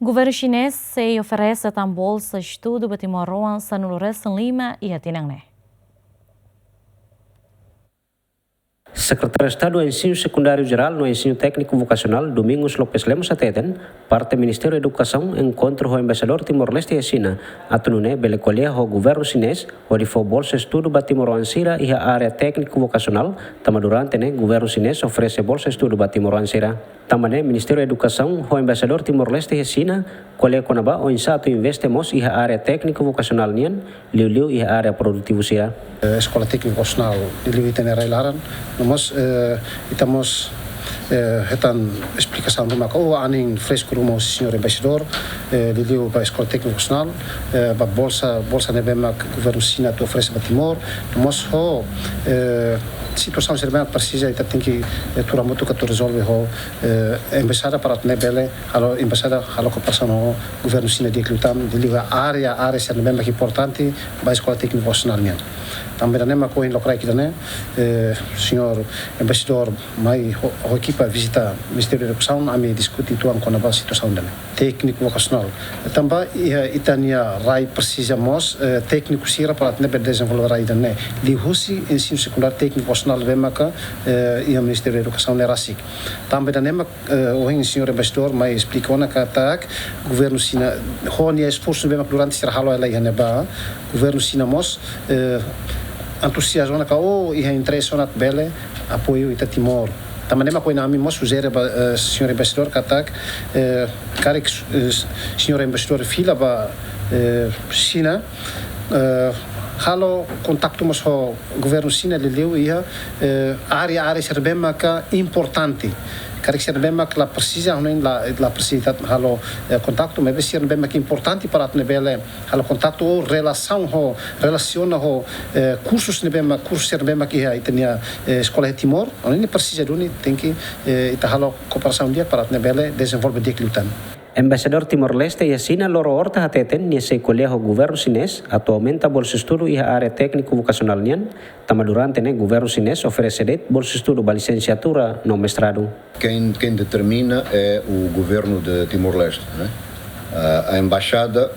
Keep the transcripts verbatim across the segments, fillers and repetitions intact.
Governu xinés sei oferese tan bolsa estudu ba timoroan sanulu-resin-lima iha tinan ne'e. Sekretáriu Estadu Ensinu Sekundáriu Jerál no Ensinu Tékniku Vokasionál, Domingos Lopes Lemos hateten, parte Ministériu Edukasaun enkontru ho Embaixadór Timor-Leste iha Xina, atu nune'e bele ko'alia ho governu xinés hodi fó bolsa estudu ba timoroan sira iha área tékniku vokasionál, tanba durante ne'e governu xinés oferese bolsa estudu ba timoroan sira. Tanba ne'e Ministériu Edukasaun ho Embaixadór Timor-Leste iha Xina ko'alia kona-ba oinsá atu investe mós iha área tékniku vokasionál nian, liuliu iha área produtivu sira. Eh, Eskola Tékniku Vokasionál, liuliu ita-nia rai-laran, no mós, eh, ita mós, eh, hetan esplikasaun ruma ka, oh, anin fresku ruma husi señór embaixadór, eh, liuliu ba Eskola Tékniku Vokasionál, eh, ba bolsa, bolsa ne'ebé mak governu Xina atu oferese ba Timor, no mós ho, eh, situasaun sira ne'ebé mak presiza ita tenke, eh, tuur hamutuk atu rezolve ho, eh, embaixada para atu nune'e bele halo, embaixada halo kooperasaun ho governu Xina di'ak liután, liuliu área, área sira ne'ebé mak importante ba Eskola Tékniku Vokasionál nian. Tanba ida-ne'e mak ohin lokraik ida-ne'e, eh, señór embaixadór mai ho, ho ekipa vizita Ministériu Edukasaun, ami diskute uitoan kona-ba situasaun ida-ne'e. Tékniku vokasionál. Tanba iha ita-nia rai presiza mós, eh, tékniku sira para atu nune'e bele dezenvolve rai ida-ne'e. Liuhusi ensinu sekundáriu tékniku vokasionál ne'ebé maka, eh, iha Ministériu Edukasaun ne'e rasik. Tanba ida-ne'e mak, eh, ohin señór embaixadór mai esplika ona katak governu Xina, ho nia esforsu ne'ebé mak durante sira halo hela iha ne'ebá, governu Xina mós, eh, antuziazmu ona ka, oh, iha interese ona atu bele apoiu ita Timor. Tanba ne'e mak ohin ami mós sujere ba, eh, señór embaixadór katak, eh, karik, eh, señór embaixadór fila ba, eh, Xina, eh, halo kontaktu mós ho governu Xina liuliu iha, eh, área, área sira ne'ebé maka importante. Karik sira ne'ebé mak la presiza, hanoin la, la presiza halo, eh, kontaktu, maibé sira ne'ebé mak importante para atu nune'e bele halo kontaktu ou relasaun ho, relasiona ho, eh, kursus ne'ebé mak, kursu sira ne'ebé mak iha ita-nia, eh, eskola iha Timor, hanoin presiza duni, tenke, eh, ita halo kooperasaun di'ak para atu nune'e bele dezenvolve di'ak liután. Embaixadór Timor-Leste iha Xina, Loro Horta hateten, nia sei ko'alia ho governu xinés atu aumenta bolsa estudu iha área tékniku vokasionál nian, tanba durante ne'e governu xinés oferese de'it bolsa estudu ba lisensiatura no mestradu. Quem, quem determina é o governo de Timor-Leste, né? Ah, a embaixada,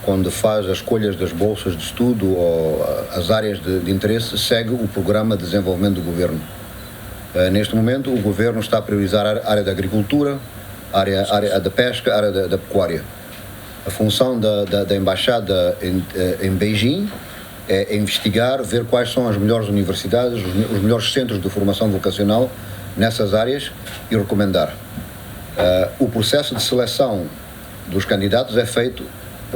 quando faz as escolhas das bolsas de estudo ou, ah, as áreas de, de interesse, segue o programa de desenvolvimento do governo. Eh, neste momento, o governo está a priorizar a área da agricultura, área, área da pesca, área da, da pecuária. A função da, da, da embaixada em, eh, em Beijing é investigar, ver quais são as melhores universidades, os me-, os melhores centros de formação vocacional nessas áreas e recomendar. Eh, o processo de seleção dos candidatos é feito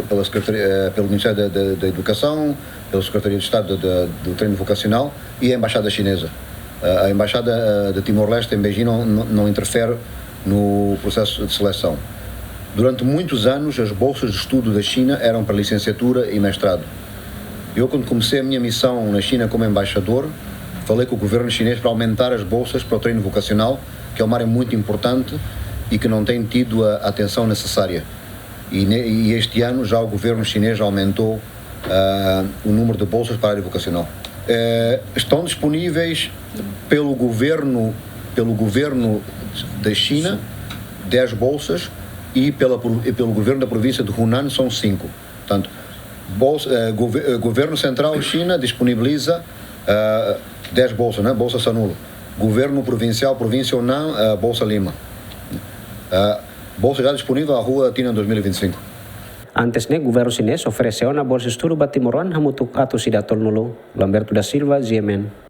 pela Secretaria, eh, pelo Ministério da, da, da Educação, pela Secretaria de Estado da, do Treino Vocacional e a Embaixada Chinesa. Eh, a Embaixada, eh, de Timor-Leste em Beijing não, não, não interfere no processo de seleção. Durante muitos anos, as bolsas de estudo da China eram para licenciatura e mestrado. Eu, quando comecei a minha missão na China como embaixador, falei com o governo chinês para aumentar as bolsas para o treino vocacional, que é uma área muito importante e que não tem tido a atenção necessária. E ne-, e este ano já o governo chinês aumentou, ah, o número de bolsas para a área vocacional. Eh, estão disponíveis pelo governo, pelo governo da China, dez bolsas, e pela pro-, e pelo governo da província de Hunan são cinco. Portanto, bolsa, eh, gove-, eh, governo central China disponibiliza, eh, dez bolsas, né? Bolsa Sanulu. Governo provincial, província Hunan, eh, Bolsa Lima. Eh, bolsa já disponível à rua Tinan dois mil e vinte e cinco. Antes ne'e, governu xinés oferese ona bolsa estudu ba timoroan hamutuk atus ida tolunulu. Lamberto da Silva, G M N.